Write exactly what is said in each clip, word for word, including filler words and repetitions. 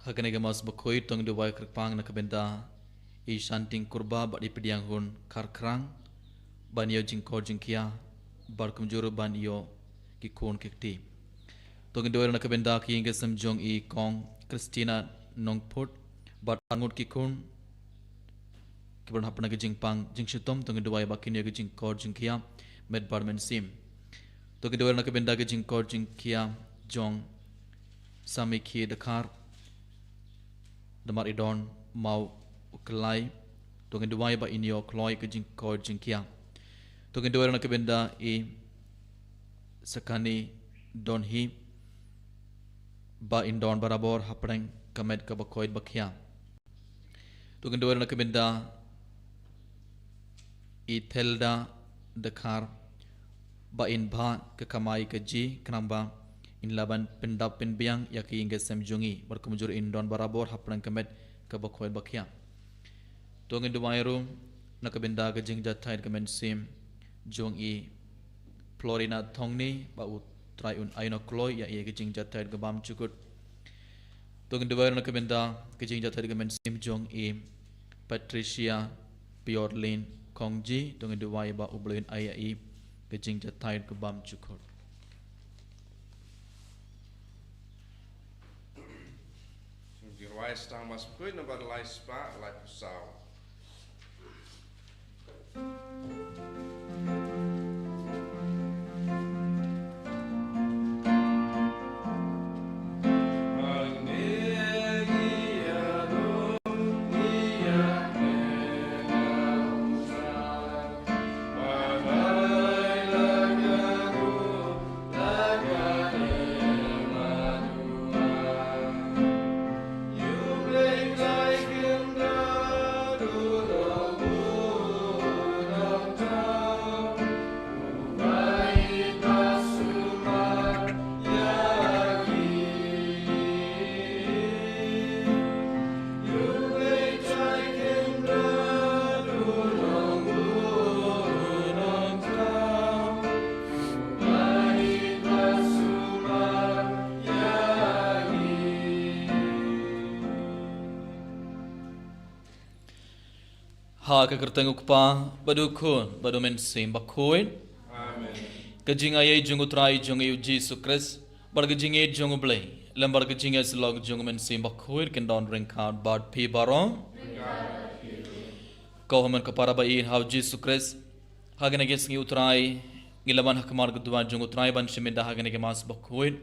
Ha kane ka Mass bakhuid to ngin duwai kyrpang na ka bynda i Shanting Kurba bad i Pdiang Hun Kharkrang ban ïoh jingkor jingkhia bad kumjuh ban ïoh ki khun ki kti. To ngin duwai na ka bynda ki ïing ki sem jong i Kong Christina Nongput bad arngut ki khun kiba don hapdeng ka jingpang jingshitom. To ngin duwai ba kin ïoh ka jingkor jingkhia met bad mynsiem. To ngin duwai na ka bynda ka jingkor jingkhia jong Sami Khie Dkhar, Dmar Idon Maw Uklai. To ngin duwai ba in ïoh kloi ka jingkor jingkhia. To ngin duwai na ka bynda i Sakani Donhi ba in don barabor hapdeng ka met kaba khoit ba khia. To ngin duwai na ka bynda i Thelda Dkhar ba in bha ka kamai ka ji khnang ba in lah ban pyndap pynbiang ïa ki ïing ki sem jong i bad kumjuh in don barabor hapdeng ka met kaba khoit ba khia. To ngin duwai ruh na ka bynda ka jingjahthait ka mynsiem jong i Florina Thongni ba U Trai un ai noh kloi ïa i ka jingjahthait ka bam jukut. To ngin duwai ruh na ka bynda ka jingjahthait ka mynsiem jong i Patricia Piorlin Kongji. To ngin duwai ba U Blei un ai ïa i ka jingjahthait ka bam jukut. Jingduwai sdang Mass bakhuid number lai spah lai phew saw. Ha ka kyrteng U Kpa bad U Khun bad U Mynsiem Bakhuid. Amen. Ka jingaiei jong U Trai jong ngi U Jisu Khrist bad ka jingïeit jong U Blei lem bad ka jingïasyllok jong U Mynsiem Bakhuid kin don ryngkat bad phi baroh. Ko hynmen ko para ba ïeit ha U Jisu Khrist, ha kane ka sngi U Trai ngi la wan ha khmat ka duwan jong U Trai ban shim ïa ka ha kane ka Mass bakhuid.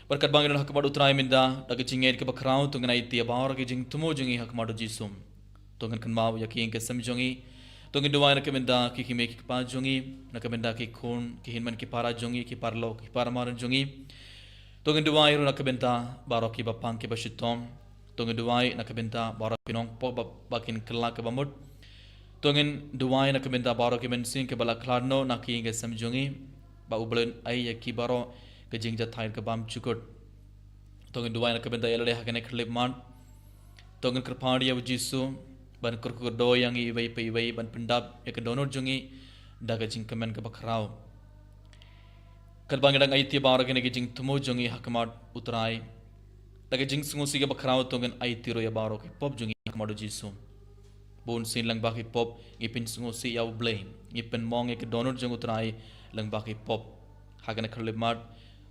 Bad katba ngi don ha khmat U Trai mynta da ka jingïeit kaba khraw to ngin aiti ïa baroh ki jingthmu jong ngi ha khmat U Jisu. To ngin kynmaw ïa ki ïing ki sem jong ngi. To ngin duwai na ka bynta ki kmie ki kpa jong ngi, na ka bynta ki khun ki hynmen ki para jong ngi, ki paralok ki paramadan jong ngi. To ngin duwai ruh na ka bynta baroh kiba pang kiba shitom. To ngin duwai na ka bynta baroh ki nongpop ba, ba kin kylla kaba mut. To ngin duwai na ka bynta baroh ki mynsiem kiba la khlad noh na ki ïing ki sem jong ngi, ba U Blei un ai ïa ki baroh ka jingjahthait ka bam jukut. To ngin duwai na ka bynta ïa lade ha kane ka khyllipmat. To ngin kyrpad ïa U Jisu ban kyrkhu kyrdoh ïa ngi iwei pa iwei, ban pyndap ïa ka dohnud jong ngi da ka jingkmen kaba khraw. Katba ngi dang aiti baroh kine ki jingthmu jong ngi ha khmat U Trai, da ka jingsngewsih kaba khraw to ngin aiti ruh ïa baroh ki pop jong ngi ha khmat U Jisu. Bun sien lyngba ki pop ngi pynsngewsih ïa U Blei, ngi pynmong ïa ka dohnud jong U Trai lyngba ki pop. Ha kane ka khyllipmat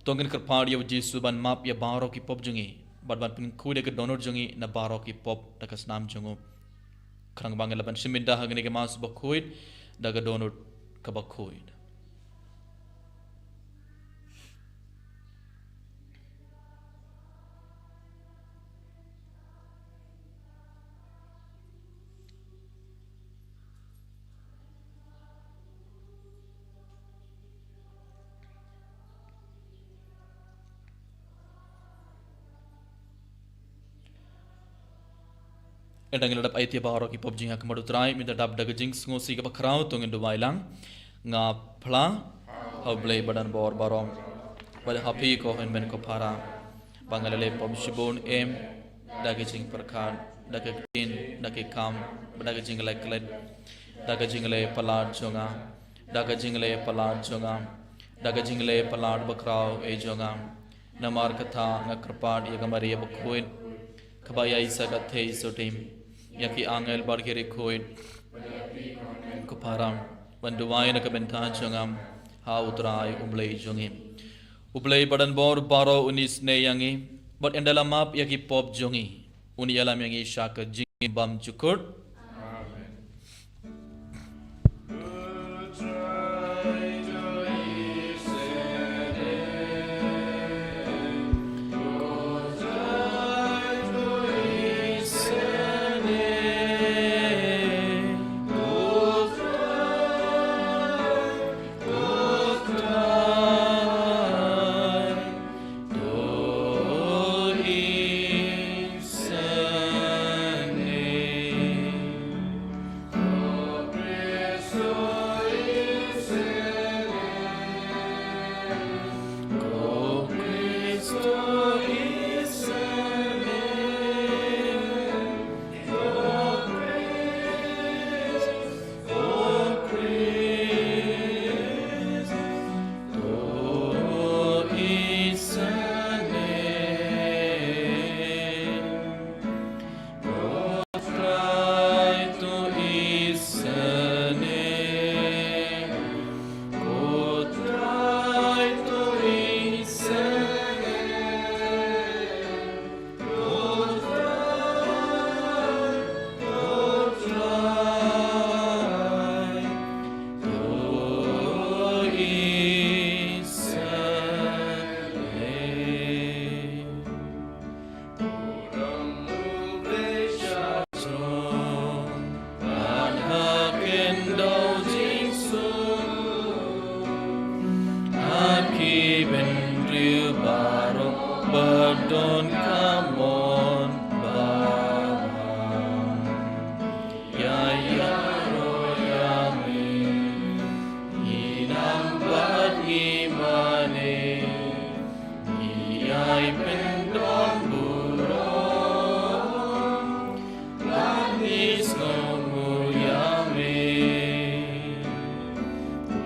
to ngin kyrpad ïa U Jisu ban map ïa baroh ki pop jong ngi bad ban pynkhuid ïa ka dohnud jong ngi na baroh ki pop da ka snam jong U. Khnang ba ngin lah ban shim ïa ka ha kane ka Mass bakhuid da ka dohnud kaba khuid. Ynda ngi la dep aiti baroh ki pop jong ngi ha khmat U Trai, mynta dap da ka jingsngewsih kaba khraw to ngin duwai lang. Nga phla ha U Blei Badan bor baroh bad ha phi ko hynmen ko para, ba nga la leh pop shibun em, da ka jingpyrkhat, da ka ktien, da ka kam, da ka jingleh klet, da ka jingleh palat jong nga, da ka jingleh palat jong nga, da ka jingleh palat bakhraw ei jong nga. Namar kata nga kyrpad ïa ka Maria bakhuid, ba ïai sa ka thei sotim ïa ki angel bad ki riewkhuid, ko para, ban duwai na ka bynta jong nga ha U Trai U Blei jong ngi. U Blei badonbor baroh un isynei ïa ngi bad un da la map ïa ki pop jong ngi, un ïalam ïa ngi sha ka jingim bymjukut.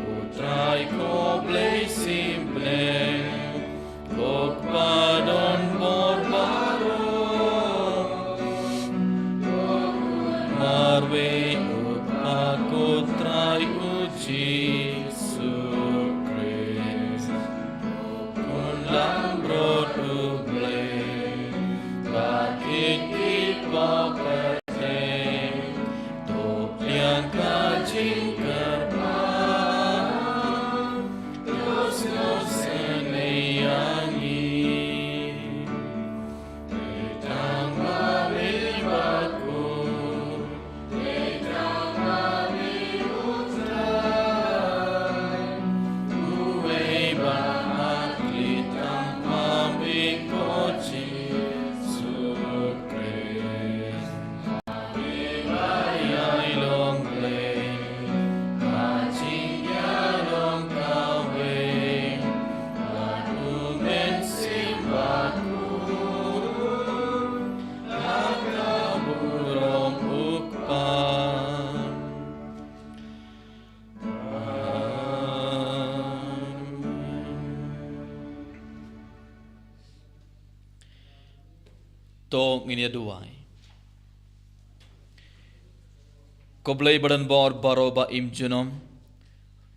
Ko Trai ko Blei symbai, ko Pa donbor baroh. Marwei U Kpa, ko Trai U Jisu Khrist, U Khun langbrot U Blei, ba kit ki pop kyrteng, to pliang ka jingkyrpad, to sngewsynei ïa ngi. Dei tang ma me bakhuid, dei tang ma me U Trai, uwei ba ha khlieh tang ma me ko Jisu Khrist. To ngin ïa duwai. Ko Blei badonbor baroh ba im junom,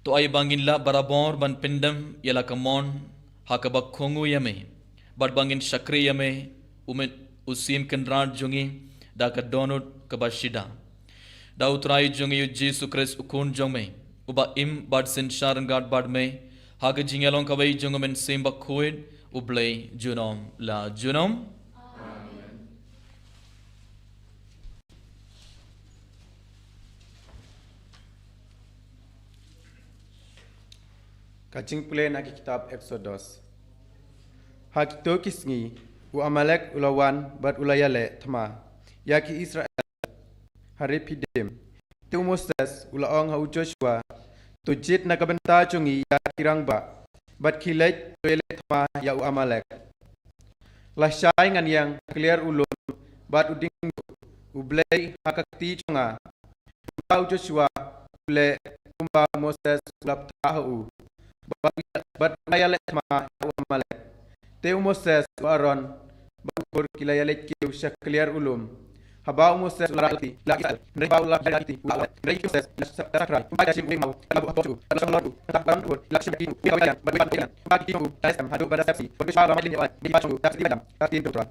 to ai ba ngin lah barabor ban pyndem ïa la ka mon ha kaba kohnguh ïa me, bad ba ngin shakri ïa me, u myn-, u Syiem Kynrad jong ngi, da ka dohnud kaba shida. Da U Trai jong ngi U Jisu Khrist U Khun jong me, uba im bad synshar ryngkat bad me, ha ka jingïalong kawei jong U Mynsiem Bakhuid, U Blei junom la junom. Ka jingpule na ki kitab Eksodos. Ha kito ki sngi, u Amalek u la wan bad u la ïaleh thma ïa ki Israel ha Rephidim. Te u Moses u la ong ha u Joshua, to jied na ka bynta jong ngi ïa ki rangbah, bad khie leit to ïaleh thma ïa u Amalek. Lashai ngan ïeng ha kliar u lum bad u dieng, U Blei ha ka kti jong nga. Kumta u Joshua u leh kumba u Moses u la bthah ha u, bad, bad u la ïaleh thma ïa u Amalek. Te u Moses, u Aaron bad u Hur ki la ïaleit kiew sha kliar u lum. Haba u Moses u la rah ïa lade, la ki Israel, hynrei ba u la jia ïa ki, u la wan, hynrei ki Moses la sa-, la sakrai, kumba ka shim u hynñiew, ka la buh hapoh u, ka la shong halor u, ka la buh hapoh u, la shim ïa ki, u ïa u ïa, bad u ïa u ïa, kumba ki jong u, la ïastem, haduh ba la sepsi, bad u shah la mait lynñiut wan, mait ba jong u, la sepsi ïa u ïa, ka ktien jong u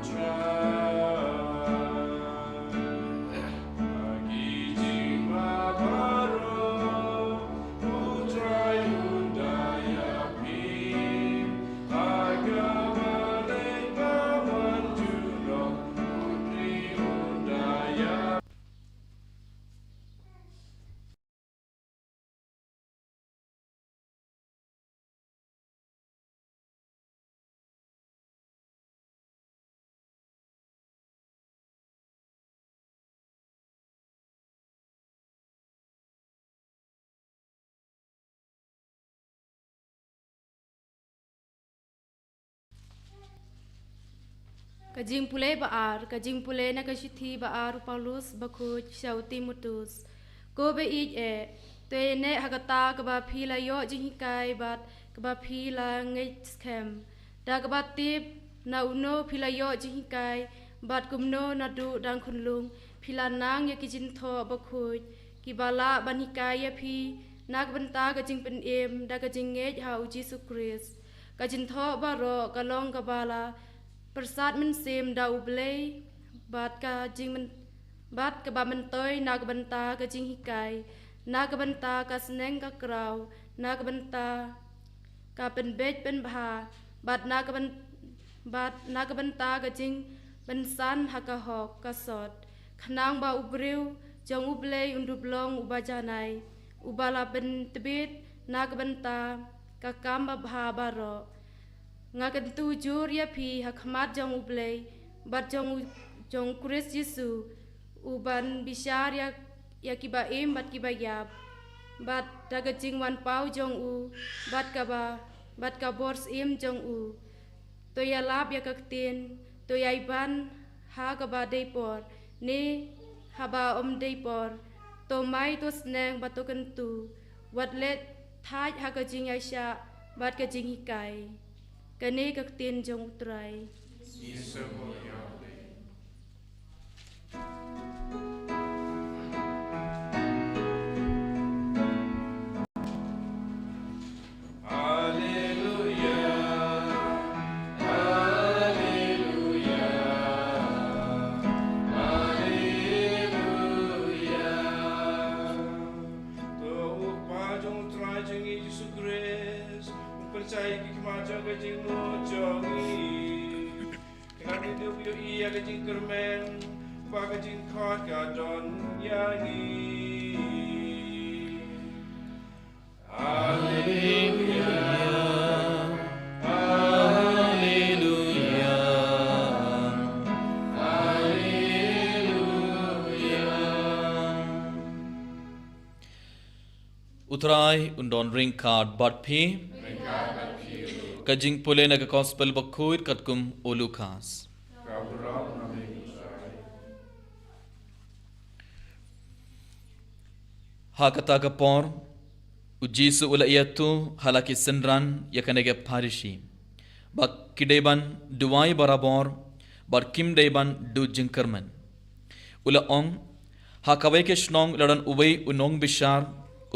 Trai. Ka jingpule ba ar, ka jingpule na ka shithi ba ar u Paulus bakhuid sha u Timotheus. Ko ba ïeit eh, to ïaineh ha kata kaba phi la ïoh jinghikai bad kaba phi la ngeit skhem. Da kaba tip na uno phi la ïoh jinghikai bad kumno naduh dang khunlung phi la nang ïa ki jingthoh bakhuid kiba lah ban hikai ïa phi na ka bynta ka jingpynim da ka jingngeit ha u Jisu Khrist. Ka jingthoh baroh ka long kaba la pyrsad mynsiem da U Blei bad ka jingmyn-, bad kaba myntoi na ka bynta ka jinghikai, na ka bynta ka sneng ka kraw, na ka bynta ka pynbeit pynbha, bad na ka byn-, bad na ka bynta ka jingpynsan ha ka hok ka sot. Khnang ba u briew jong U Blei un dup long uba janai, uba la pyntbit na ka bynta ka kam babha baroh. Nga kyntu jur ïa phi ha khmat jong U Blei bad jong u, jong Khrist Jisu, uban bishar ïa, ïa kiba im bad kiba ïap. Bad da ka jingwan paw jong u, bad kaba, bad ka bor syiem jong u. To ïalap ïa ka ktien, to ïai ban ha kaba dei por, ne Haba ym dei por, to mai to sneng bad to kyntu, wat leit thait ha ka jingïaishah bad ka jinghikai. Kane ka ktien jong U Trai. Haleluya, haleluya, haleluya. To U Kpa jong U Trai jong ngi Jisu Khrist un pynshai ïa ki khmat jong ka jingmut jong ngi. Te kan ïa ka jingkyrmen bad ka jingkhot ka don ïa ngi. Haleluya. Haleluya. Haleluya. U Trai un don ryngkat bad phi. Ka jingpule na ka Gospel bakhuid katkum u Lukas. Ha kata ka por, u Jisu u la ïathuh ha la ki synran ïa kane ka pharshi, ba ki dei ban duwai barabor, bad kim dei ban duh jingkyrmen. U la ong, ha kawei ka shnong la don uwei u nongbishar,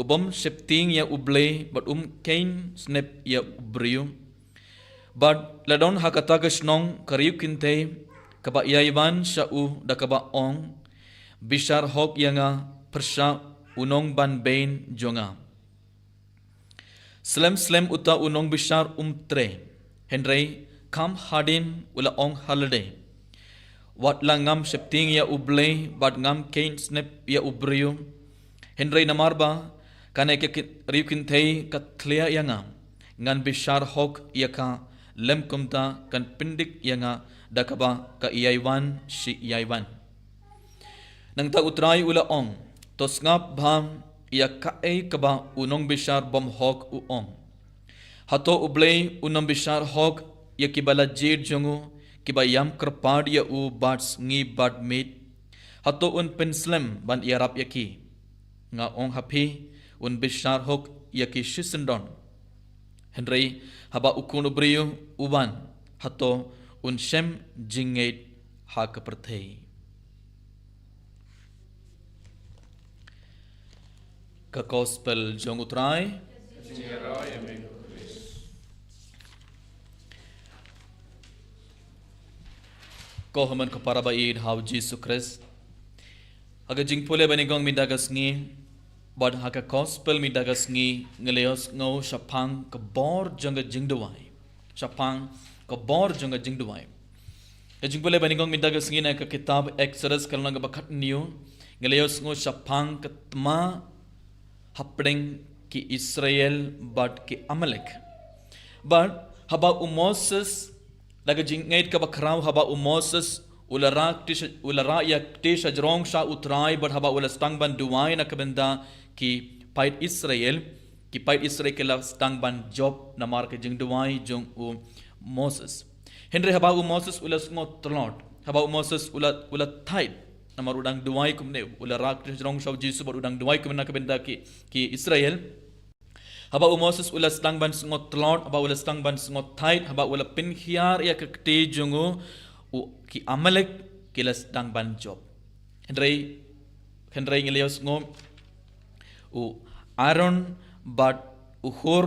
u bym sheptieng ïa U Blei bad um kheiñ snep ïa u briew. Bad la don ha kata ka shnong ka riewkynthei kaba ïai wan sha u da kaba ong, bishar hok ïa nga pyrshah u nongbanbeiñ jong nga. Slem slem uta u nongbishar um trei, hynrei kham hadien u la ong ha lade, wat la ngam sheptieng ïa U Blei bad ngam kheiñ snep ïa u briew, hynrei namar ba kane ka riewkynthei ka tlia ïa nga, ngan bishar hok ïa ka, lym kumta kan pyndik ïa nga da kaba ka ïai wan shi ïai wan. Nangta U Trai u la ong, to sngap bha ïa kaei kaba u nongbishar bymhok u ong. Hato U Blei un ym bishar hok ïa kiba la jied jong u, kiba ïam kyrpad ïa u bad sngi bad miet? Hato un pynslem ban ïarap ïa ki? Nga ong ha phi, un bishar hok ïa ki shisyndon. Hynrei haba u Khun u briew u wan, hato un shem jingngeit ha ka pyrthei? Ka Gospel jong U Trai. Ko hynmen ko para ba ïeit ha U Jisu Khrist. Ha ka jingpule ba nyngkong mynta ka sngi, bad ha ka Gospel mynta ka sngi, ngi la ïohsngew shaphang ka bor jong ka jingduwai. Shaphang ka bor jong ka jingduwai. Ka jingpule ba nyngkong mynta ka sngi na ka kitab Exodus ka lynnong kaba khathynñiew, ngi la ïohsngew shaphang ka thma hapdeng ki Israel bad ki Amalek. Bad haba u Moses, da ka jingngeit kaba khraw, haba u Moses u la rah kti sha, u la rah ïa kti shajrong sha U Trai, bad haba u la sdang ban duwai na ka bynta ki paid Israel, ki paid Israel ki la sdang ban jop namar ka jingduwai jong u Moses. Hynrei haba u Moses u la sngew tlot, haba u Moses u la, u la thait, namar u dang duwai kumne, u la rah kti shajrong sha U Jisu bad u dang duwai kumne na ka bynta ki, ki Israel. Haba u Moses u la sdang ban sngew tlot, haba u la sdang ban sngew thait, haba u la pynhiar ïa ka kti jong u, u ki Amalek ki la sdang ban jop. Hynrei, hynrei ngi la ïohsngew, u Aaron bad u Hur,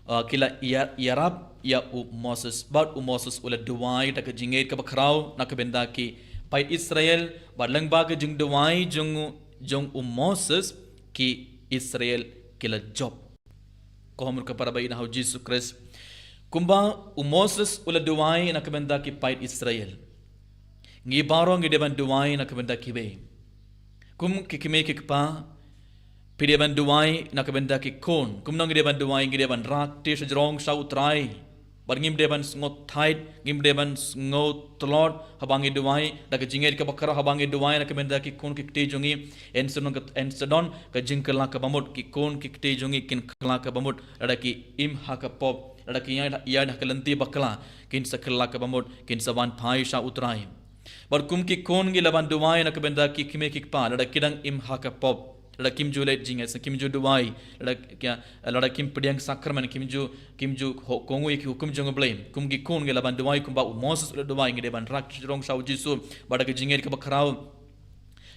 uh, ki la ïa-, ïarap ïa u Moses, bad u Moses u la duwai da ka jingngeit kaba khraw na ka bynta ki paid Israel, bad lyngba ka jingduwai jong, jong u Moses ki Israel ki la jop. Ko hynmen ko para ba ïeit ha U Jisu Khrist. Kumba u Moses u la duwai na ka bynta ki paid Israel, ngi baroh ngi dei ban duwai na ka bynta kiwei. Kum ki kmie ki kpa, phi dei ban duwai na ka bynta ki khun. Kumno ngi dei ban duwai? Ngi dei ban rah kti shajrong sha U Trai. Bad ngim dei ban sngew thait, ngim dei ban sngew tlot haba ngi duwai, da ka jingngeit kaba khraw haba ngi duwai na ka bynta ki khun ki kti jong ngi. Yn sa don ka, yn sa don ka jingkylla kaba mut, ki khun ki kti jong ngi kin kylla kaba mut, lada ki im ha ka pop, lada ki ïaid, ïaid ha ka lynti bakla, kin sa kylla kaba mut, kin sa wan phai sha U Trai. Bad kum ki khun ngi lah ban duwai na ka bynta ki kmie ki kpa, lada ki dang im ha ka pop, lada kim ju leit jingïaseng, kim ju duwai, lada ki, lada kim pdiang sakramen, kim ju, kim ju ho-, kohnguh ïa ki hukum jong U Blei. Kum ki khun ngi lah ban duwai kumba u Moses u la duwai, ngi dei ban rak shrong sha U Jisu, bad da ka jingngeit kaba khraw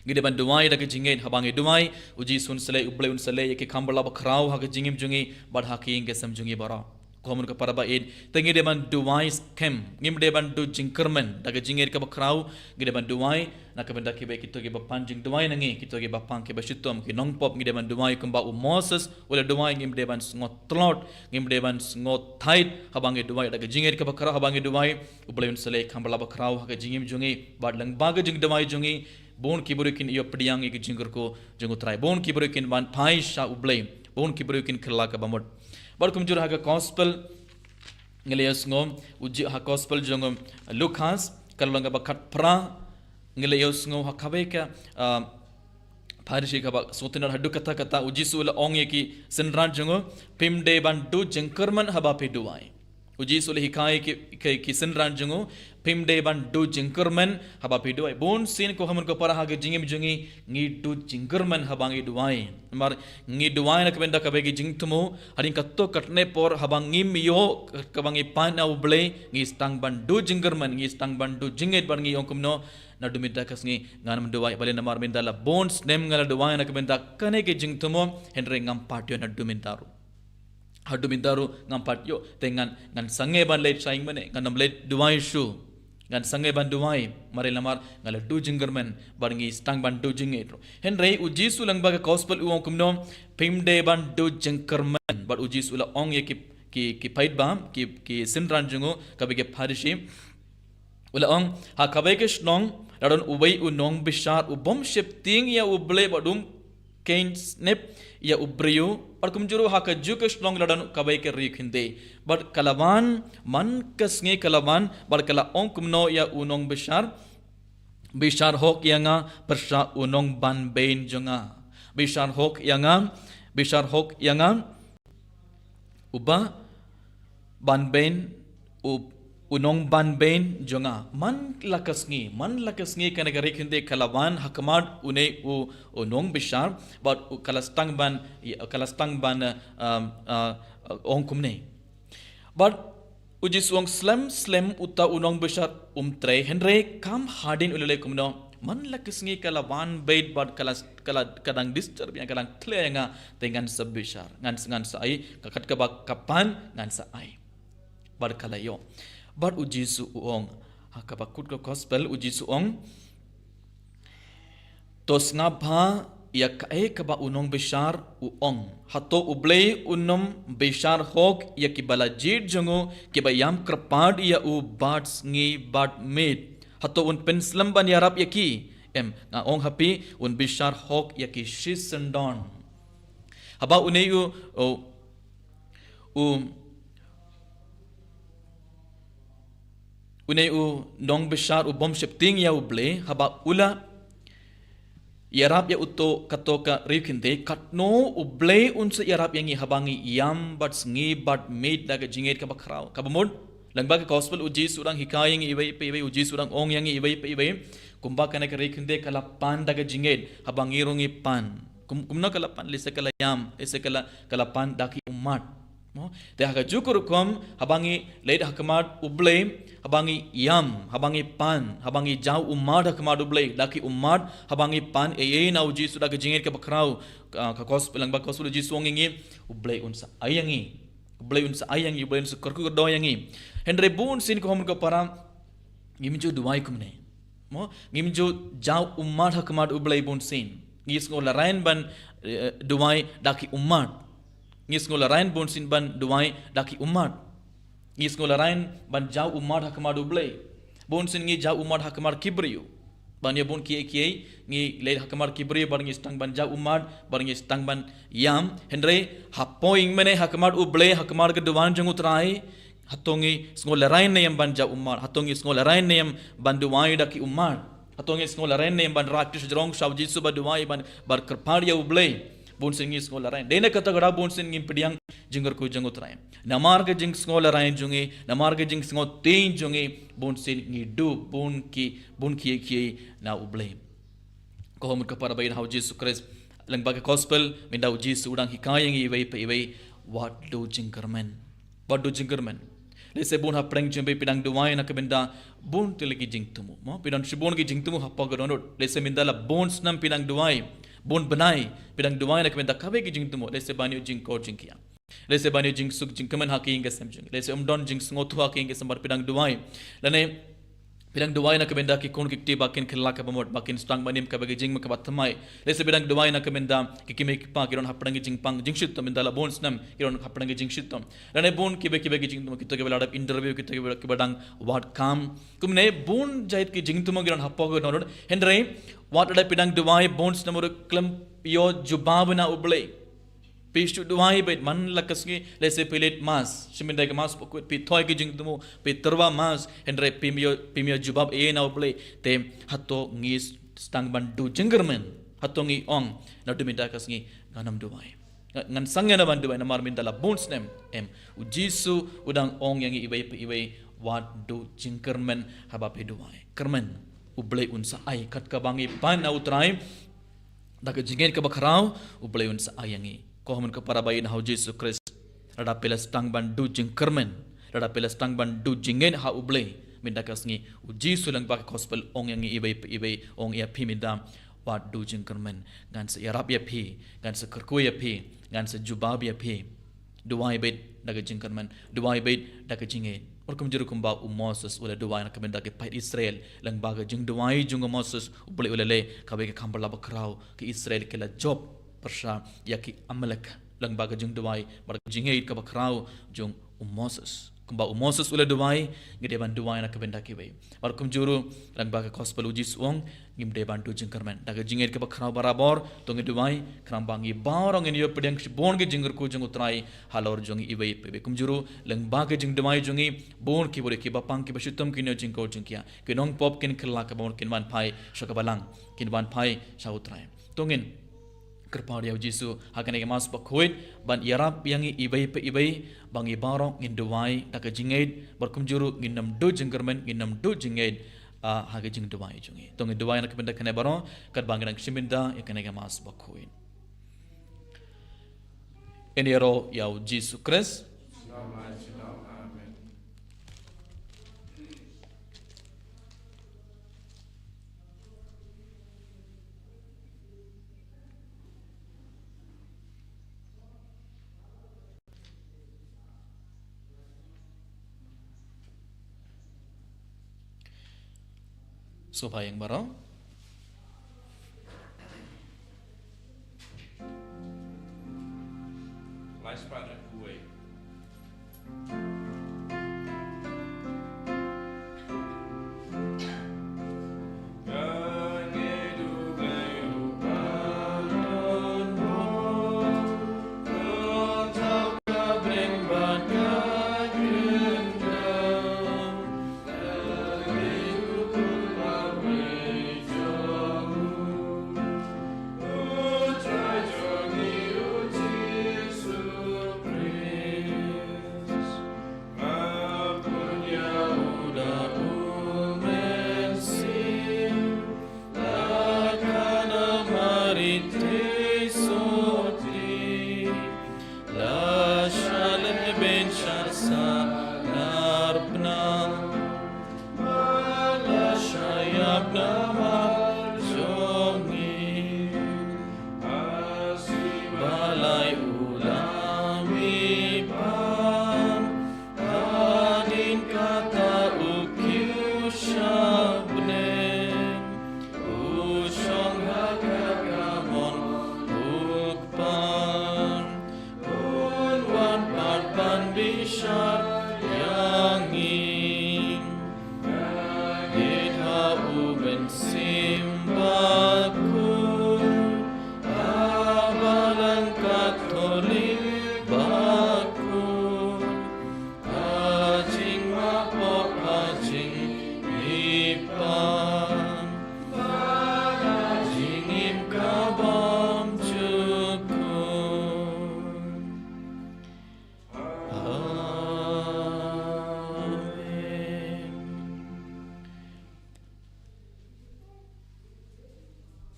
ngi dei ban duwai, da ka jingngeit, haba ngi duwai, U Jisu un sa leh, U Blei un sa leh ïa ki kam ba la ba khraw ha ka jingim jong ngi bad ha ka ïing ka sem jong ngi baroh. Ko hynmen ko para ba ïeit, te ngi dei ban duwai skhem, ngim dei ban duh jingkyrmen, da ka jingngeit kaba khraw ngi dei ban duwai na ka bynta kiwei kito kiba pan jingduwai na ngi, kito kiba pang kiba shitom, ki nongpop, ngi dei ban duwai kumba u Moses u la duwai, ngim dei ban sngew tlot, ngim dei ban sngew thait haba ngi duwai, da ka jingngeit kaba khraw haba ngi duwai, U Blei un sa leh ïa ki kam ba la ba khraw ha ka jingim jong ngi bad lyngba ka jingduwai jong ngi, bun ki briew kin ïoh pdiang ïa ka jingkyrkhu jong U Trai, bun ki briew kin wan phai sha U Blei, bun ki briew kin kylla kaba mut. Bad kumjuh ha ka gospel ngi la ïohsngew, u Ji-, ha gospel jong u Lukas, ka lynnong kaba khatphra, ngi la ïohsngew ha kawei ka, ah, Pharisi kaba sngewtynnad haduh katta katta, U Jisu u la ong ïa ki synran jong u, phim dei ban duh jingkyrmen haba phi duwai. U Jisu u la hikai ïa ki, ki, ki synran jong u, phim dei ban duh jingkyrmen haba phi duwai. Bun sien ko hynmen ko para ha ka jingim jong ngi, ngi duh jingkyrmen haba ngi duwai. Namar ngi duwai na ka bynta kawei ka jingthmu, hadien katto katne por haba ngim ïoh kaba ngi pan na U Blei, ngi sdang ban duh jingkyrmen, ngi sdang ban duh jingngeit bad ngi ong kumno, naduh mynta ka sngi ngan ym duwai balei namar mynta la bun snem nga la duwai na ka bynta kane ka jingthmu, hynrei ngam pat ïoh naduh mynta ruh. Haduh mynta ruh ngam pat ïoh, te ngan, ngan sangeh ban leit sha ïing mane, ngan ym leit duwai shuh. Ngan sangeh ban duwai, balei namar nga la duh jingkyrmen bad ngi sdang ban duh jingngeit ruh. Hynrei U Jisu lyngba ka gospel u ong kumno, phim dei ban duh jingkyrmen, bad U Jisu u la ong ïa ki, ki, ki paidbah, ki, ki synran jong u, kawei ki Pharisi. U la ong, ha kawei ka shnong la don uwei u nongbishar u bym sheptieng ïa U Blei bad um kheiñ snep ïa u briew, bad kumjuh ruh ha kajuh ka shnong la don kawei ka riewkhyndew bad ka la wan, man ka sngi ka la wan bad ka la ong kumno ïa u nongbishar, bishar hok ïa nga pyrshah u nongbanbeiñ jong nga. Bishar hok ïa nga, bishar hok ïa nga, uba banbeiñ, u, u nongbanbeiñ jong nga. Man la ka sngi, man la ka sngi kane ka riewkhyndew ka la wan ha khmat une u, u nongbishar, bad u ka la sdang ban, ka la sdang ban, eh, um, eh, ong kumne. Bad U Jisu u ong, slem slem uta u nongbishar um trei, hynrei kam hadien u la leh kumno. Man la ka sngi ka la wan beit bad ka la, ka la, ka dang disturb ïa nga, ka dang thleh ïa nga, te ngan sa bishar, ngan, ngan sa ai, ka kat kaba ka pan ngan sa ai. Bad ka la ïoh. Bad U Jisu u ong, ha kaba kut ka gospel U Jisu u ong, to sngap bha ïa kaei kaba u nongbishar u ong. Hato U Blei un ym bishar hok ïa kiba la jied jong u, kiba ïam kyrpad ïa u bad sngi bad miet? Hato un pynslem ban ïarap ïa ki? Em, nga ong ha phi, un bishar hok ïa ki shisyndon. Haba une u, u, u, une u nongbishar u bym sheptieng ïa U Blei, haba u la ïarap ïa uto kato ka riewkhyndew, katno U Blei un sa ïarap ïa ngi haba ngi ïam bad sngi bad miet da ka jingngeit kaba khraw. Kaba mut, lyngba ka gospel U Jisu u dang hikai ïa ngi iwei pa iwei, U Jisu u dang ong ïa ngi iwei pa iwei, kumba kane ka riewkhyndew ka la pan da ka jingngeit, haba ngi ruh ngi pan. Kum, kumno ka la pan, lehse ka la ïam, lehse ka la, ka la pan da ki ummat. Mo? Te ha kajuh ka rukom, haba ngi leit ha khmat U Blei, haba ngi ïam, haba ngi pan, haba ngi jaw ummat ha khmat U Blei, da ki ummat, haba ngi pan ei ei na U Jisu da ka jingngeit kaba khraw, ka, ka gospel, lyngba gospel U Jisu u ong ïa ngi, U Blei un sa ai ïa ngi. U Blei un sa ai ïa ngi, U Blei un sa kyrkhu kyrdoh ïa ngi. Hynrei bun sien ko hynmen ko para, ngim ju duwai kumne. Mo, ngim ju jaw ummat ha khmat U Blei bun sien. Ngi sngew lehrain ban, eh, duwai da ki ummat. Ngi sngew lehrain bun sien ban duwai da ki ummat. Ngi sngew lehrain ban jaw ummat ha khmat U Blei. Bun sien ngi jaw ummat ha khmat ki briew. Ban ïa bun kiei kiei, ngi leit ha khmat ki briew, bad ngi sdang ban jaw ummat, bad ngi sdang ban ïam. Hynrei, hapoh ïing mane ha khmat U Blei, ha khmat ka duwan jong U Trai, hato ngi sngew lehrain ne em ban jaw ummat, hato ngi sngew lehrain ne em ban duwai da ki ummat, hato ngi sngew lehrain ne em ban rah kti shajrong sha U Jisu bad duwai ban, ban kyrpad ïa U Blei. Bun sien ngi sngew la rai. Dei na kata ka daw bun sien ngim pdiang jingkyrkhu jong U Trai. Namar ka jingsngew la rai jong ngi, namar ka jingsngew tieng jong ngi, bun sien ngi duh bun ki, bun ki, ki na U Blei. Ko hynmen ko para ba ïeit ha U Jisu Khrist, lyngba ka gospel, mynta U Jisu u dang hikai ïa ngi iwei pa iwei, wat duh jingkyrmen. Wat duh jingkyrmen. Lehse bun hapdeng jong phi phi dang duwai na ka bynta bun tylli ki jingthmu. Mo, phi don shibun ki jingthmu hapoh ka dohnud. Lehse mynta la bun snem phi dang duwai, bun bnai phi dang duwai na ka bynta kawei ki jingthmu. Lehse ban ïoh jingkor jingkhiah. Lehse ban ïoh jingsuk jingkmen ha ka ïing ka sem jong phi. Lehse ym don jingsngewthuh ha ka ïing ka sem bad phi dang duwai. Lane phi dang duwai na ka bynta ki khun ki kti ba kin kylla kaba mut, ba kin sdang ban im kaba ki jingma kaba thymmai. Lehse phi dang duwai na ka bynta ki kmie ki kpa ki don hapdeng ki jingpang jingshitom, mynta la bun snem ki don hapdeng ki jingshitom. Lane bun kiba kiba ki jingthmu, kito kiba la dep interview, kito kiba, kiba dang wad kam. Kumne bun jait ki jingthmu ki don hapoh ka dohnud. Hynrei wat la phi dang duwai bun snem ruh khlem ïoh jubab na U Blei. Phi shu duwai beit man la ka sngi, lehse phi leit mass, shu mynta ka mass bakhuid, phi thoi ki jingthmu, phi tyrwa mass, hynrei phim ïoh, phim ïoh jubab ei na U Blei, te hato ngi sdang ban duh jingkyrmen, hato ngi ong, naduh mynta ka sngi ngan ym duwai. Nga-, ngan sangeh noh ban duwai namar mynta la bun snem, em. U Jisu u dang ong ïa ngi iwei pa iwei, wat duh jingkyrmen haba phi duwai. Kyrmen, U Blei un sa ai, kat kaba ngi pan na U Trai da ka jingngeit kaba khraw, U Blei un sa ai ïa ngi. Ko hynmen ko para ba ïeit ha U Jisu Khrist, lada phi la sdang ban duh jingkyrmen, lada phi la sdang ban duh jingngeit ha U Blei, mynta ka sngi U Jisu lyngba ka gospel ong ïa ngi iwei pa iwei, ong ïa phi mynta, wat duh jingkyrmen, ngan sa ïarap ïa phi, ngan sa kyrkhu ïa phi, ngan sa jubab ïa phi. Duwai beit da ka jingkyrmen, duwai beit da ka jingngeit. Bad kumjuh ruh kumba u Moses u la duwai na ka bynta ki paid Israel, lyngba ka jingduwai jong u Moses, U Blei u la leh kawei ka kham bylla bakhraw, ki Israel ki la jop pyrshah ïa ki Amalek, lyngba ka jingduwai bad ka jingngeit kaba khraw jong u Moses. Kumba u Moses u la duwai, ngi dei ban duwai na ka bynta kiwei. Bad kumjuh ruh, lyngba ka gospel U Jisu u ong, ngim dei ban duh jingkyrmen. Da ka jingngeit kaba khraw barabor, to ngin duwai, khnang ba ngi baroh ngin ïoh pdiang shibun ki jingkyrkhu jong U Trai halor jong ngi iwei pa iwei. Kumjuh ruh, lyngba ka jingduwai jong ngi, bun kiba dei kiba pang kiba shitom kin ïoh jingkor jingkhiah. Ki nongpop kin kylla kaba mut, kin wan phai sha ka balang, kin wan phai sha U Trai. To ngin kyrpad ïa U Jisu ha kane ka mass bakhuid ban ïarap ïa ngi iwei pa iwei, ba ngi baroh ngin duwai da ka jingngeit, bad kumjuh ruh ngin ym duh jingkyrmen, ngin ym duh jingngeit, ah, ha ka jingduwai jong ngi. To ngin duwai na ka bynta kane baroh, katba ngi dang shim bynta ïa kane ka mass bakhuid. Ngin ïaroh ïa U Jisu Khrist. Sngewbha ïa ngi baroh. Lai spah na kuwei.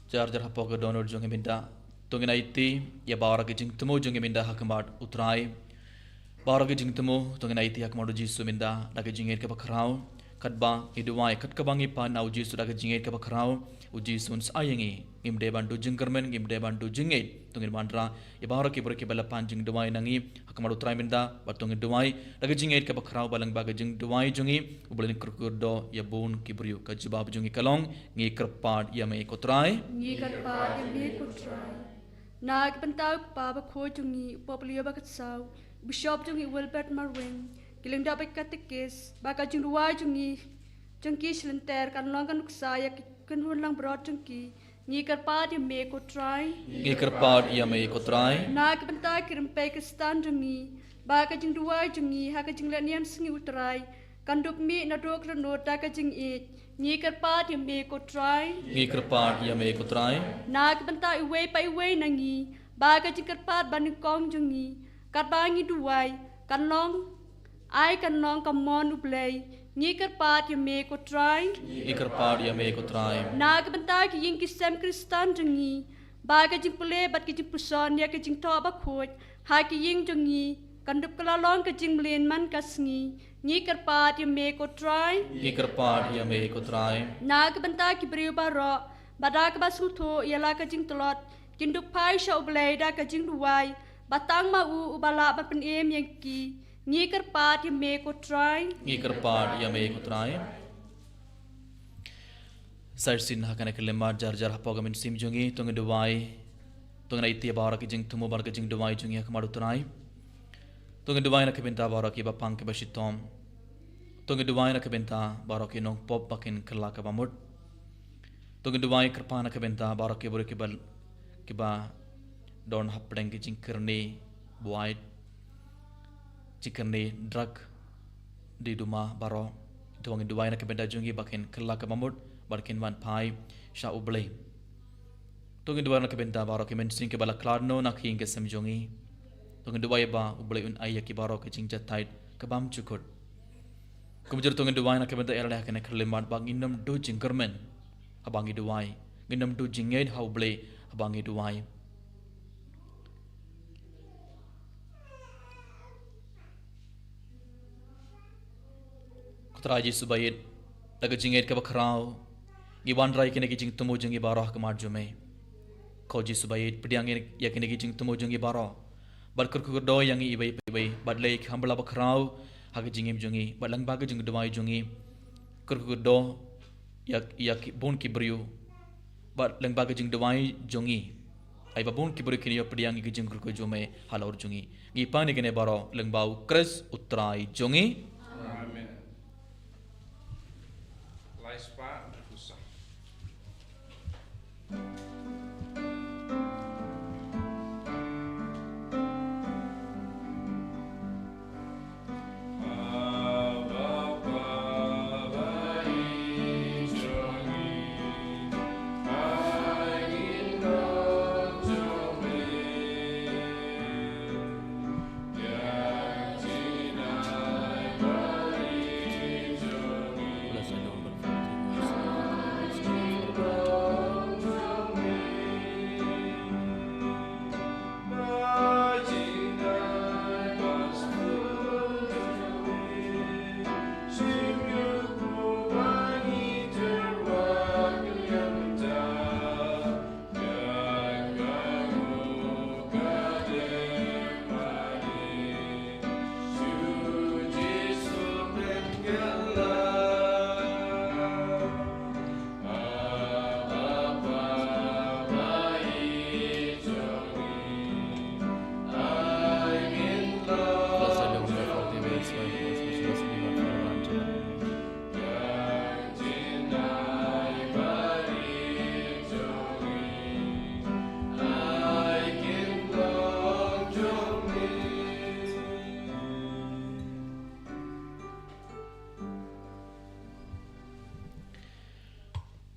Jar jar hapoh ka dohnud jong ngi mynta, to ngin aiti ïa baroh ki jingthmu jong ngi mynta ha khmat u Trai. Baroh ki jingthmu to ngin aiti ha khmat u Jisu mynta da ka jingngeit kaba khraw. Katba ngi duwai, kat kaba ngi pan na u Jisu da ka jingngeit kaba khraw, u Jisu un sa ai ïa ngi. Ngim dei ban duh jingkyrmen, ngim dei ban duh jingngeit. To ngin wanrah ïa baroh ki briew kiba la pan jingduwai na ngi ha khmat u Trai mynta, bad to ngin duwai da ka jingngeit kaba khraw, ba lyngba ka jingduwai jong ngi U Blei un kyrkhu kyrdoh ïa bun ki briew. Ka jubab jong ngi ka long: Ngi kyrpad ïa me ko Trai. Ngi kyrpad ïa me ko Trai. Na ka bynta u Kpa Bakhuid jong ngi u Pope Leo ba khatsaw, u Bishop jong ngi u Wilbert Marwein, ki lyngdoh bad ki katekist, ba ka jingduwai jong ngi, jong ki shi lynter kan long ka nuksa ïa ka kynhun langbrot jong ki. Ngi kyrpad ïa me ko Trai. Ngi kyrpad ïa me ko Trai. Na ka bynta ki rympei Khristan jong ngi, ba ka jingduwai jong ngi ha ka jingleh niam sngi u Trai kan dup mih naduh ka dohnud da ka jingïeit. Ngi kyrpad ïa me ko Trai. Ngi kyrpad ïa me ko Trai. Na ka bynta iwei pa iwei na ngi, ba ka jingkyrpad banyngkong jong ngi, katba ngi duwai, kan long, ai kan long ka mon U Blei. Ngi kyrpad ïa me ko Trai. Ngi kyrpad ïa me ko Trai. Na ka bynta ki ïing ki sem Khristan jong ngi, ba ka jingpule bad ka jingpuson ïa ka jingthoh bakhuid ha ki ïing jong ngi, kan dup ka la long ka jingmlien man ka sngi. Ngi kyrpad ïa me ko Trai. Ngi kyrpad ïa me ko Trai. Na ka bynta ki briew baroh, ba da kaba sngewthuh ïa la ka jingtlot, kin dup phai sha U Blei da ka jingduwai, ba tang ma u uba lah ban pynim ïa ki. Ngi kyrpad ïa me ko Trai. Ngi kyrpad ïa me ko Trai. Sa shisien ha kane ka khyllipmat, jar jar hapoh ka mynsiem jong ngi, to ngin duwai, to ngin aiti ïa baroh ki jingthmu bad ki jingduwai jong ngi ha khmat u Trai. To ngin duwai na ka bynta baroh kiba pang kiba shitom. To ngin duwai na ka bynta baroh ki nongpop ba kin kylla kaba mut. To ngin duwai kyrpad na ka bynta baroh ki briew kiba, kiba don hapdeng ki jingkyrni buaid, jingkyrni drug, dei duma baroh. To ngin duwai na ka bynta jong ki ba kin kylla kaba mut, ba kin wan phai sha U Blei. To ngin duwai na ka bynta baroh ki mynsiem kiba la khlad noh na ki ïing ki sem jong ngi. To ngin duwai ba U Blei un ai ïa ki baroh ki jingjahthait kaba ym jukut. Kumjuh to ngin duwai na ka bynta ïa lade ha kane ka khyllipmat, ba ngin ym duh jingkyrmen haba ngi duwai, ngin ym duh jingngeit ha U Blei haba ngi duwai. Ko Trai Jisu ba ïeit, da ka jingngeit kaba khraw, ngi wanrah ïa kine ki jingthmu jong ngi baroh ha khmat jong me. Ko Jisu ba ïeit, pdiang ïa kine ki jingthmu jong ngi baroh, bad kyrkhu kyrdoh ïa ngi iwei pa iwei, bad leh ïa ki haba la ba khraw ha ka jingim jong ngi, bad lyngba ka jingduwai jong ngi, kyrkhu kyrdoh ïa, ïa ki bun ki briew, bad lyngba ka jingduwai jong ngi, ai ba bun ki briew kin ïoh pdiang ïa ka jingkyrkhu jong me halor jong ngi. Ngi pan ïa kine baroh lyngba u Khrist u Trai jong ngi. Amen. Lai spah, dua phew saw.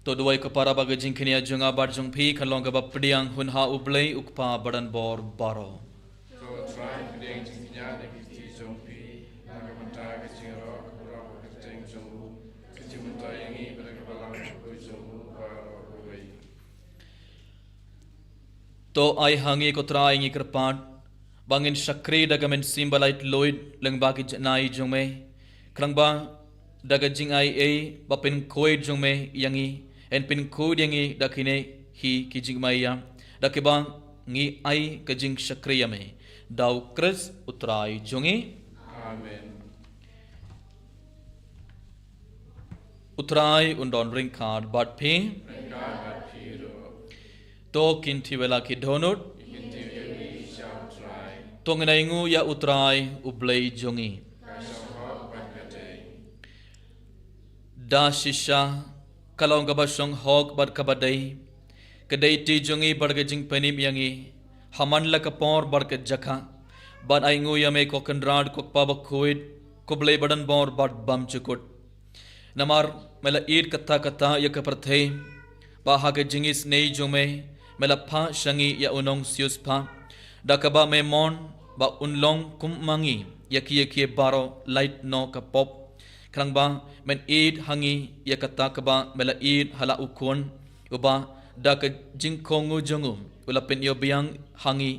To duwai ko para ba ka jingkñia jong nga bad jong phi kan long kaba pdiang hun ha U Blei u Kpa badonbor baroh. To Trai pdiang jingkñia na ki kti jong phi, na ka bynta ka jingïaroh ka baroh ka kyrteng jong u, ka jingmyntoi ïa ngi bad ka balang ka jong u baroh kawei. To ai ha ngi ko Trai ngi kyrpad, ba ngin shakri da ka mynsiem ba laitluid lyngba ki janai jong me. Khnang ba da ka jingai ei ba pynkhuid jong me ïa ngi, yn pynkhuid ïa ngi da kine hi ki jingmaïa, da kiba ngi ai ka jingshakri ïa me. Da u Khrist u Trai jong ngi. Amen. U Trai un don ryngkat bad phi. To kin tiwela ki dohnud. To ngin ainguh ïa u Trai u Blei jong ngi. Da shisha ka long kaba shong hok bad kaba dei, ka dei ti jong ngi bad ka jingpynim ïa ngi ha man la ka por bad ka jaka, ban ainguh ïa me ko Kynrad ko Kpa bakhuid, ko Blei badonbor bad bymjukut. Namar me la ïeit katta katta ïa ka pyrthei, ba ha ka jingisynei jong me, me la phah sha ngi ïa u nongsiewspah, da kaba me mon ba un long kum ma ngi ïa ki ïa ki baroh lait noh ka pop. Khnang ba men ïeit ha ngi ïa kata kaba me la ïeit ha la u Khun, uba da ka jingkohnguh jong u u la pynïoh biang ha ngi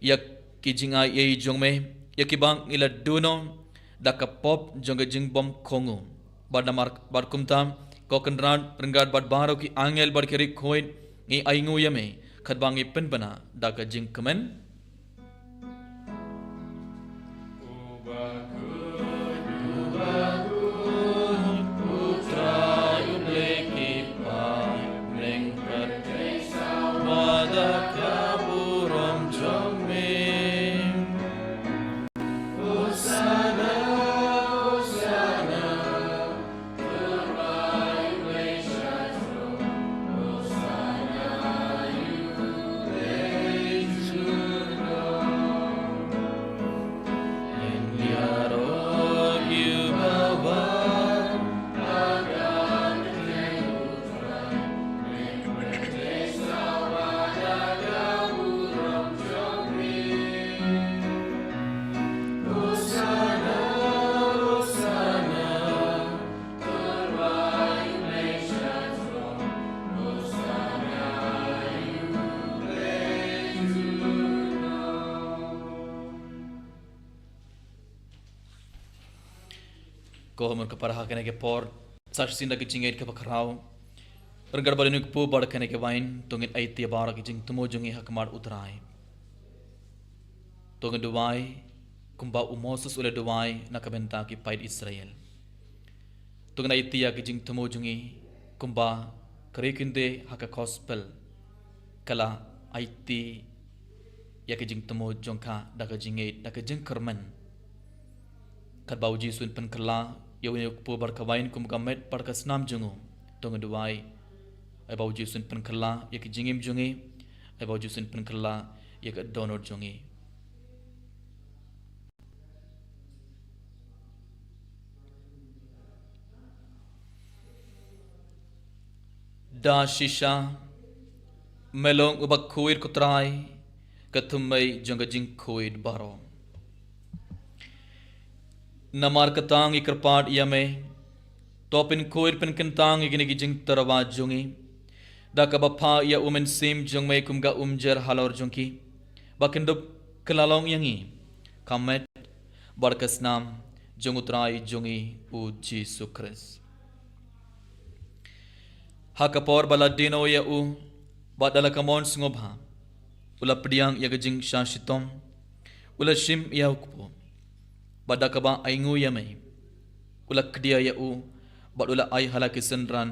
ïa ki jingai ei jong me, ïa kiba ngi la duh noh da ka pop jong ka jingbymkohnguh. Bad namar bad kumta, ko Kynrad ryngkat bad baroh ki angel bad ki riewkhuid, ngi ainguh ïa me, katba ngi pynbna da ka jingkmen. Ko, mar ka para ha kane ka por, sa shisien da ka jingngeit kaba khraw, ryngkat bad une u kpu bad kane ka wain, to ngin aiti ïa baroh ki jingthmu jong ngi ha khmat u Trai. To ngin duwai kumba u Moses u la duwai na ka bynta ki paid Israel. To ngin aiti ïa ki jingthmu jong ngi kumba ka riewkynthei ha ka gospel ka la aiti ïa ki jingthmu jong ka da ka jingngeit, da ka jingkyrmen. Katba u Jisu un pynkylla ïa une u kpu bad ka wain kum ka met bad ka snam jong u, to ngin duwai, ai ba u Jisu un pynkylla ïa ki jingim jong ngi, ai ba u Jisu un pynkylla ïa ka dohnud jong ngi. Da shisha me long uba khuid, ko Trai, ka thymmei jong ka jingkhuid baroh. Namar kata ngi kyrpad ïa me, to pynkhuid pynkyntang ïa kine ki jingtyrwa jong ngi, da kaba phah ïa u Mynsiem jong me kum ka umjer halor jong ki, ba kin dup kylla long ïa ngi ka met bad ka snam jong u Trai jong ngi u Jisu Khrist. Ha ka por ba la die noh ïa u, bad da la ka mon sngewbha, u la pdiang ïa ka jingshah shitom, u la shim ïa u kpu, bad da kaba ainguh ïa me, u la khdia ïa u, bad u la ai ha la ki synran,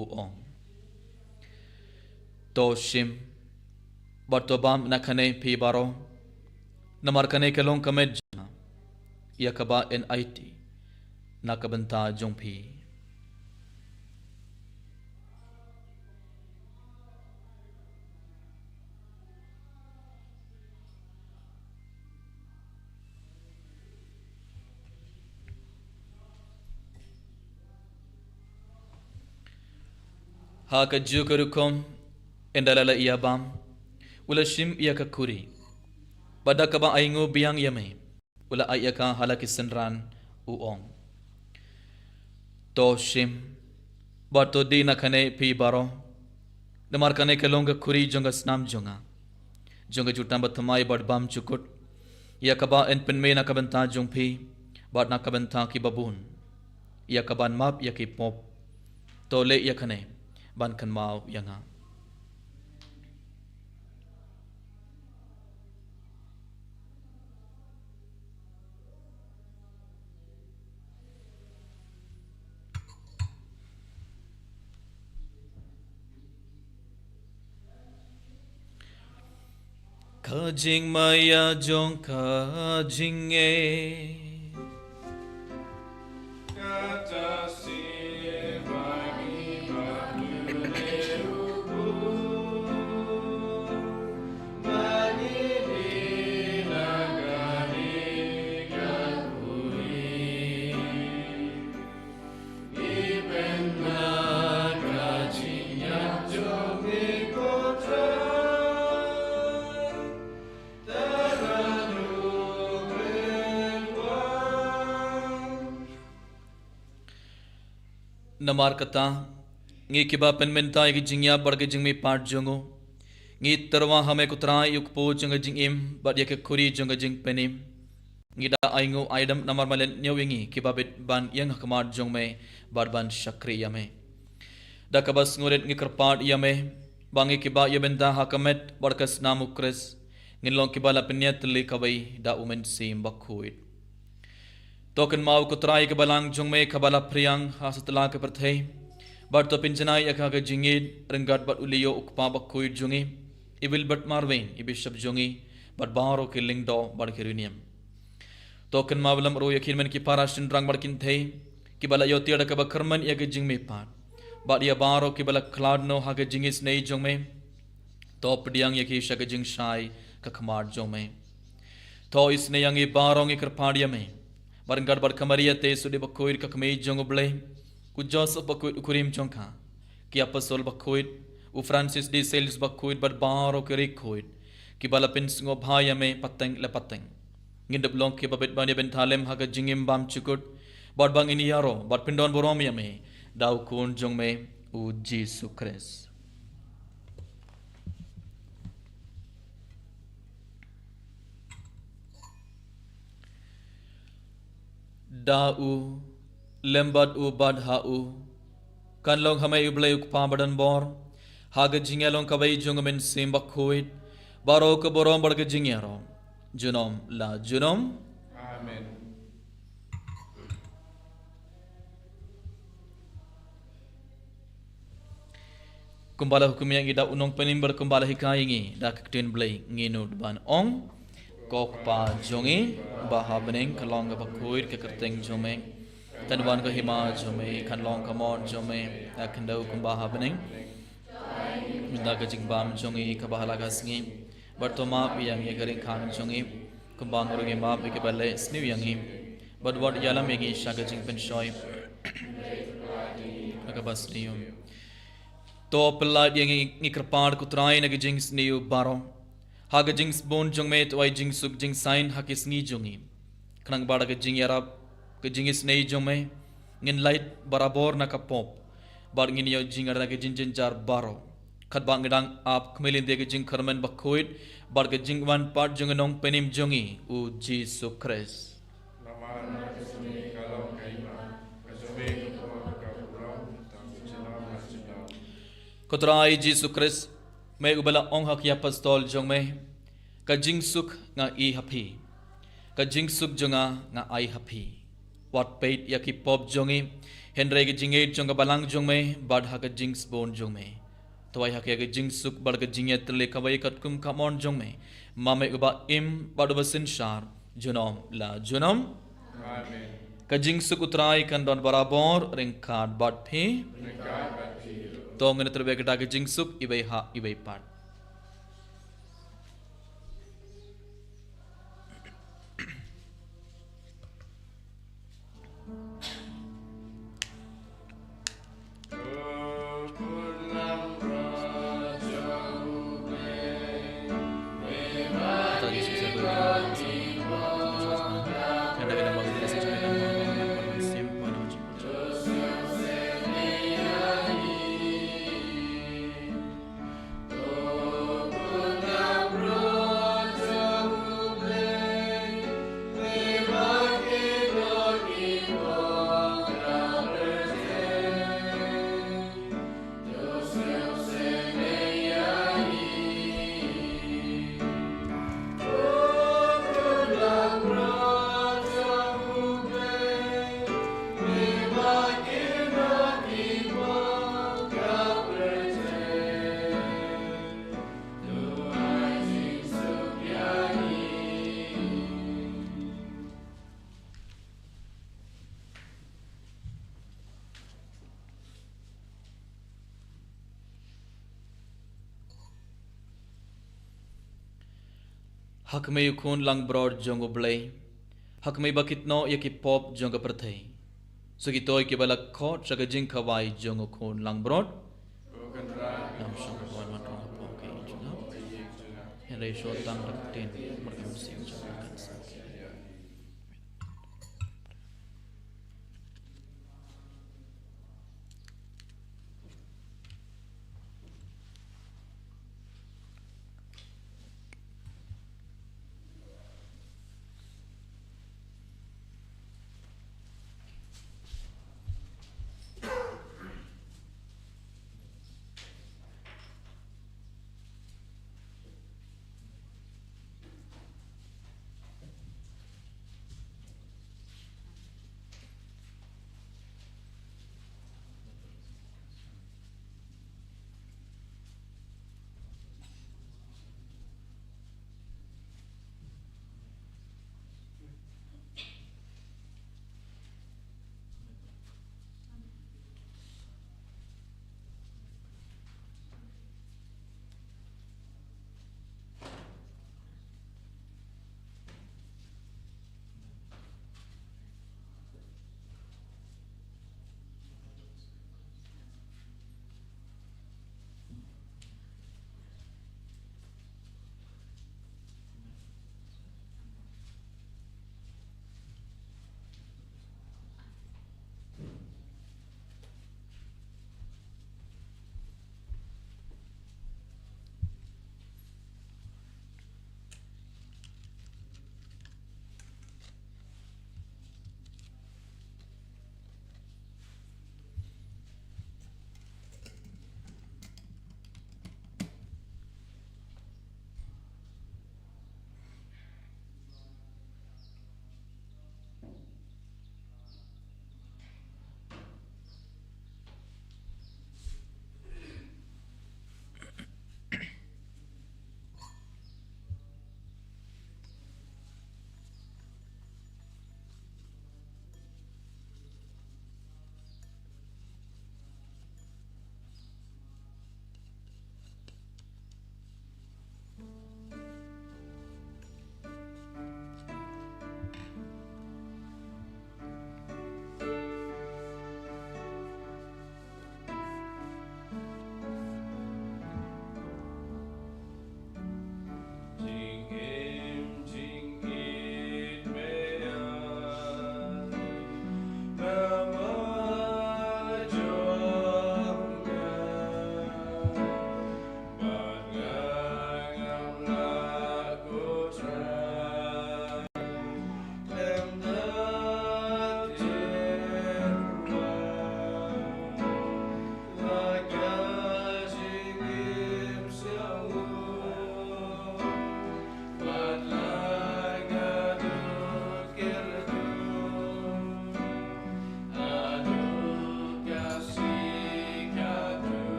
u ong: To shim bad to bam na kane phi baroh, namar kane ka long ka met jong nga, ïa kaba yn aiti na ka bynta jong phi. Ha kajuh ka rukom, ynda la la ïa bam, u la shim ïa ka khuri, bad da kaba ainguh biang ïa me, u la ai ïa ka ha la ki synran, u ong: To shim bad to die na kane phi baroh, namar kane ka long ka khuri jong ka snam jong nga, jong ka jutang bathymmai bad bymjukut, ïa kaba yn pynmih na ka bynta jong phi bad na ka bynta ki babun, ïa kaban map ïa ki pop. To leh ïa kane ban kynmaw ïa nga. Ka jingmaïa jong ka jingngeit. Namar kata, ngi kiba pynmynta ïa ka jingïap bad ka jingmihpat jong u, ngi tyrwa ha me ko Trai, ïa u kpu jong ka jingim bad ïa ka khuri jong ka jingpynim. Ngi da ainguh aidam namar me la leh ñiew ïa ngi kiba bit ban ïeng ha khmat jong me bad ban shakri ïa me. Da kaba sngewrit ngi kyrpad ïa me ba ngi kiba ïa bynta ha ka met bad ka snam u Khrist, ngin long kiba la pynïatylli kawei da u Mynsiem Bakhuid. To kynmaw ko Trai ka balang jong me kaba la phriang ha satlak ka pyrthei, bad to pynjanai ïa ka ha ka jingïeit ryngkat bad u Leo u kpa bakhuid jong ngi, i Wilbert Marwein i bishop jong ngi, bad baroh ki lyngdoh bad ki riewniam. To kynmaw lem ruh ïa ki hynmen ki para shynrang bad kynthei kiba la ïoh tiar da kaba kyrmen ïa ka jingmihpat, bad ïa baroh kiba la khlad noh ha ka jingisynei jong me. To pdiang ïa ki sha ka jingshai ka khmat jong me. To isynei ïa ngi baroh, ngi kyrpad ïa me, bad ryngkat bad ka Maria te sudei bakhuid ka kmie jong u Blei, u Joseph bakhuid u kurim jong ka, ki apostol bakhuid, u Francis de Sales bakhuid bad baroh ki riewkhuid kiba la pynsngewbha ïa me pateng la pateng. Ngin dup long kiba bit ban ïa bynta lem ha ka jingim bymjukut, bad ba ngin ïaroh bad pyndonburom ïa me da u Khun jong me u Jisu Khrist. Da u, lem bad u, bad ha u, kan long ha me u Blei u Kpa badonbor, ha ka jingïalong kawei jong u Mynsiem Bakhuid, baroh ka burom bad ka jingïaroh junom la junom. Amen. Kumba la hukum ïa ngi da u Nongpynim bad kumba la hikai ïa ngi da ka ktien Blei, ngin nud ban ong: Ko Kpa jong ngi ba ha bneng, kan long kaba khuid ka kyrteng jong me, kan wan ka hima jong me, kan long ka mon jong me ha khyndew kumba ha bneng. Mynta ka jingbam jong ngi kaba ha la ka sngi, bad to map ïa ngi ka ryngkat jong ngi, kumba ngi ruh ngi map ïa kiba leh sniew ïa ngi, bad wat ïalam ïa ngi sha ka jingpynshoi, ha kaba sniew. To pyllait ïa ngi, ngi kyrpad ko Trai, na ka jingsniew baroh. Ha ka jingsbun jong me to ai jingsuk jingsain ha ki sngi jong ngi, khnang ba da ka jingïarap ka jingisynei jong me ngin lait barabor na ka pop, bad ngin ïoh jingïada na ka jingjynjar baroh, katba ngi dang ap khmih lynti ka jingkyrmen bakhuid bad ka jingwan pat jong u Nongpynim jong ngi u Jisu Khrist. Namar na ka jong me ka long ka hima, ka jong me ka burom, ka burom tang junom la junom. Ko Trai Jisu Khrist, me uba la ong ha ki apostol jong me: Ka jingsuk nga ai ha phi, ka jingsuk jong nga nga ai ha phi. Wat peit ïa ki pop jong ngi, hynrei ka jingïeit jong ka balang jong me bad ha ka jingsbun jong me to ai ha ki ka jingsuk bad ka jingïatylli kawei katkum ka mon jong me, ma me uba im bad uba synshar junom la junom. Amen. Ka jingsuk u Trai kan don barabor ryngkat bad phi. Ryngkat bad phi. To ngin ïatylli bad ka jingsuk iwei ha iwei pat. Ha khmih u Khun langbrot jong U Blei, ha khmih ba kit noh ïa ki pop jong ka pyrthei. Sa kito kiba la khot sha ka jingkhawai jong u Khun langbrot. Ngam shong ban wan rong hapoh ka ïing jong nga, hynrei shu tang da ka ktien bad ka mynsiem jong nga kan sangeh.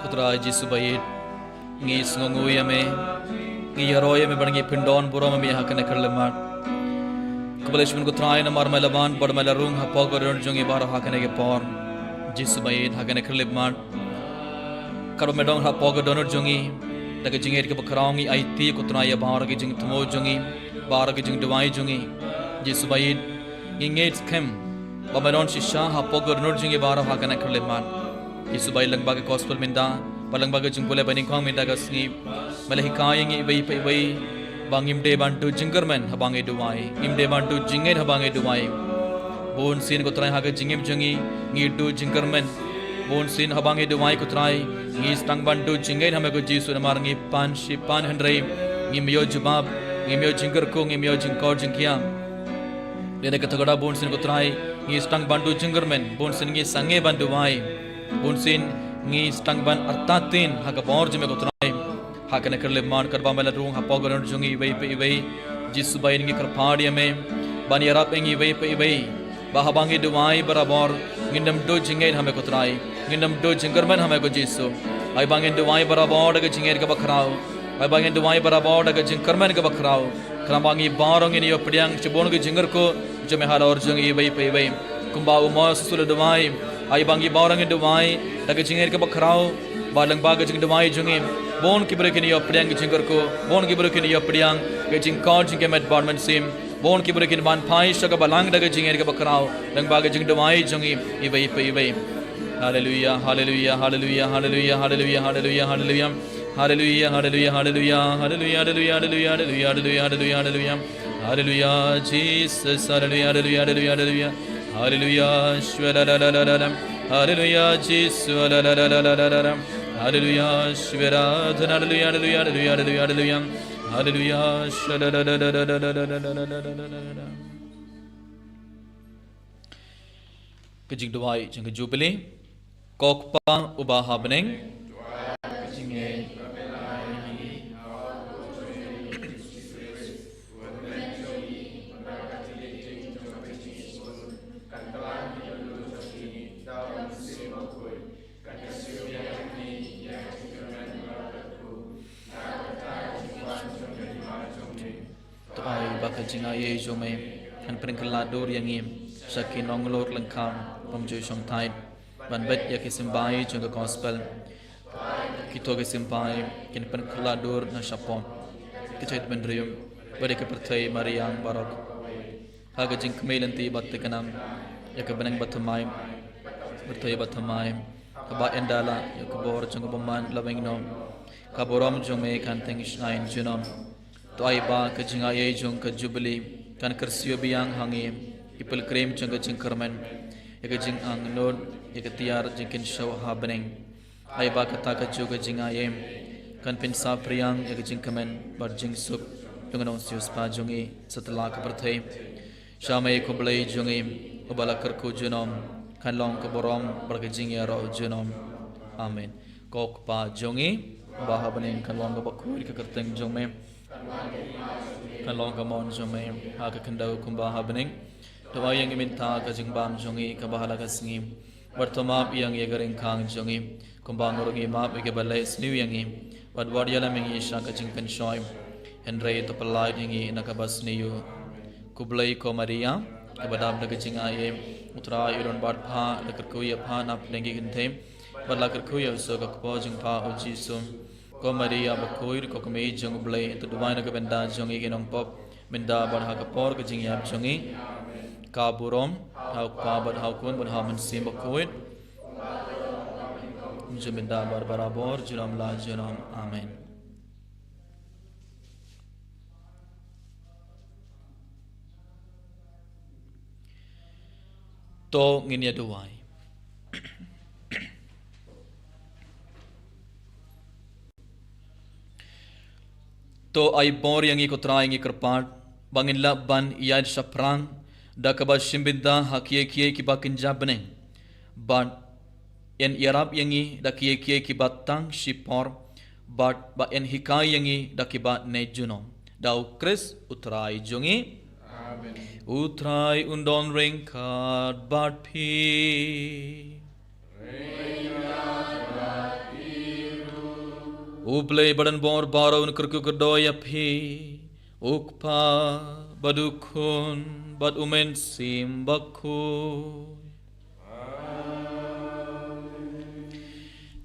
Ko Trai Jisu ba ïeit, ngi sngewnguh ïa me, ngi ïaroh ïa me bad ngi pyndonburom ïa me ha kane ka khyllipmat. Khublei shibun ko Trai namar me la wan bad me la rung hapoh ka dohnud jong ngi baroh ha kane ka por. Jisu ba ïeit, ha kane ka khyllipmat, katba me don hapoh ka dohnud jong ngi, da ka jingngeit kaba khraw ngi aiti ko Trai ïa baroh ki jingthmu jong ngi, baroh ki jingduwai jong ngi. Jisu ba ïeit, ngi ngeit skhem ba me don shisha hapoh ka dohnud jong ngi baroh ha kane ka khyllipmat. Jisu ba ïeit, lyngba ka gospel mynta bad lyngba ka jingpule ba nyngkong mynta ka sngi, me la hikai ïa ngi iwei pa iwei ba ngim dei ban duh jingkyrmen haba ngi duwai, ngim dei ban duh jingngeit haba ngi duwai. Bunsien ko Trai ha ka jingim jong ngi ngi duh jingkyrmen. Bunsien haba ngi duwai ko Trai, ngi sdang ban duh jingngeit ha me ko Jisu namar ngi pan shi pan, hynrei ngim ïoh jubab, ngim ïoh jingkyrkhu, ngim ïoh jingkor jingkhiah. Lada kata ka daw bunsien ko Trai ngi sdang ban duh jingkyrmen, bunsien ngi sangeh ban duwai. Bunsien Ngi sdang ban artatien ha ka bor jong me ko Trai. Ha kane ka khyllipmat katba me la rung hapoh ka dohnud jong ngi iwei pa iwei. Jisu ba ngi kyrpad ïa me ban ïarap ïa ngi iwei pa iwei. Ba haba ngi duwai barabor, ngin ym duh jingngeit ha me ko Trai. Ngin ym duh jingkyrmen ha me ko Jisu. Ai ba ngin duwai barabor da ka jingngeit kaba khraw. Ai ba ngin duwai barabor da ka jingkyrmen kaba khraw. Khnang ba ngi baroh ngin ïoh pdiang shibun ka jingkyrkhu jong me halor jong ngi iwei pa iwei. Kumba u Moses u la duwai, ai ba ngi baroh ngin duwai da ka jingngeit kaba khraw, ba lyngba ka jingduwai jong ngi bun ki briew kin ïoh pdiang ka jingkyrkhu, bun ki briew kin ïoh pdiang ka jingkor jingkmen bad mynsiem, bun ki briew kin wan phai sha ka balang da ka jingngeit kaba khraw lyngba ka jingduwai jong ngi iwei pa iwei. Haleluia, haleluia, haleluia, haleluia, haleluia, haleluia, haleluia. Haleluia, haleluia, haleluia, haleluia, haleluia, haleluia, haleluia, haleluia, haleluia. Haleluia, Jesus, haleluia, haleluia, haleluia, haleluia. Haleluia, shwa la la la la la la. Haleluia, Jisu, la la la la la la la la. Haleluia, shwa ra dhan, haleluia, haleluia, haleluia, haleluia, haleluia. Haleluia, shwa la la la la la la la la la la la la la. Ka jingduwai jong ka Jubili. Ko Kpa uba ha bneng. To ai ba ka jingaiei jong me kan pynkylla dur ïa ngi sha ki nonglor lyngkha bym ju shongthait ban bit ïa ki symbai jong ka gospel. Kito ki symbai kin pynkylla dur na shapoh ki jait bynriew bad ïa ka pyrthei mariang baroh. Ha ka jingkmie lynti bad thikna ïa ka bneng bathymmai, pyrthei bathymmai, kaba ynda la ïa ka bor jong ka bymman la weng noh, ka burom jong me kan teng shngaiñ junom. To ai ba ka jingaiei jong ka Jubili kan kyrsiew biang ha ngi ki pilgrim jong ka jingkyrmen ïa ka jingangnud ïa ka tiar jingkynshew ha bneng. Ai ba kata ka juh ka jingaiei kan pynsaphriang ïa ka jingkmen bad jingsuk jong ka nongsiewspah jong ngi satlak ka pyrthei. Sha me ko Blei jong ngi uba la kyrkhu junom, kan long ka burom bad ka jingïaroh junom. Amen. Ko Kpa jong ngi ba ha bneng, kan long kaba khuid ka kyrteng jong me, kan long ka mon jong me ha ka khyndew kumba ha bneng. To ai ïa ngi mynta ka jingbam jong ngi kaba ha la ka sngi. Bad to map ïa ngi ïa ka ryngkang jong ngi kumba ngi ruh ngi map ïa kiba leh sniew ïa ngi. Bad wat ïalam ïa ngi sha ka jingpynshoi, hynrei to pyllait ïa ngi na kaba sniew. Ko Blei, ko Maria kaba dap da ka jingaiei, U Trai u don bad pha, la kyrkhu ïa pha na pdeng ki kynthei bad la kyrkhu ïa u soh ka kpoh jong pha, U Jisu. Ko Maria bakhuid, ko Kmie jong U Blei, to duwai na ka bynta jong ngi ki nongpop, mynta bad ha ka por ka jingïap jong ngi. Ka burom ha U Kpa bad ha U Khun bad ha U Mynsiem Bakhuid, mynta bad barabor, junom la junom. Amen. To ngin ïa duwai. To ai bor ïa ngi ko Trai, ngi kyrpad ba ngin lah ban ïaid shaphrang da kaba shim bynta ha kiei kiei kiba kynja bneng, bad yn ïarap ïa ngi da kiei kiei kiba tang shipor, bad ba yn hikai ïa ngi da kiba neh junom. Da U Khrist U Trai jong ngi. Amen. U Trai un don ryngkat bad phi. U Blei ba don bor baroh un kyrkhu kyrdoh ïa phi, U Kpa bad U Khun bad U Mynsiem Bakhuid.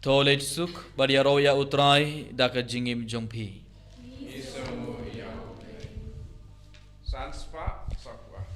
To leit suk bad ïaroh ïa U Trai da ka jingim jong phi. San spah, sa kwah.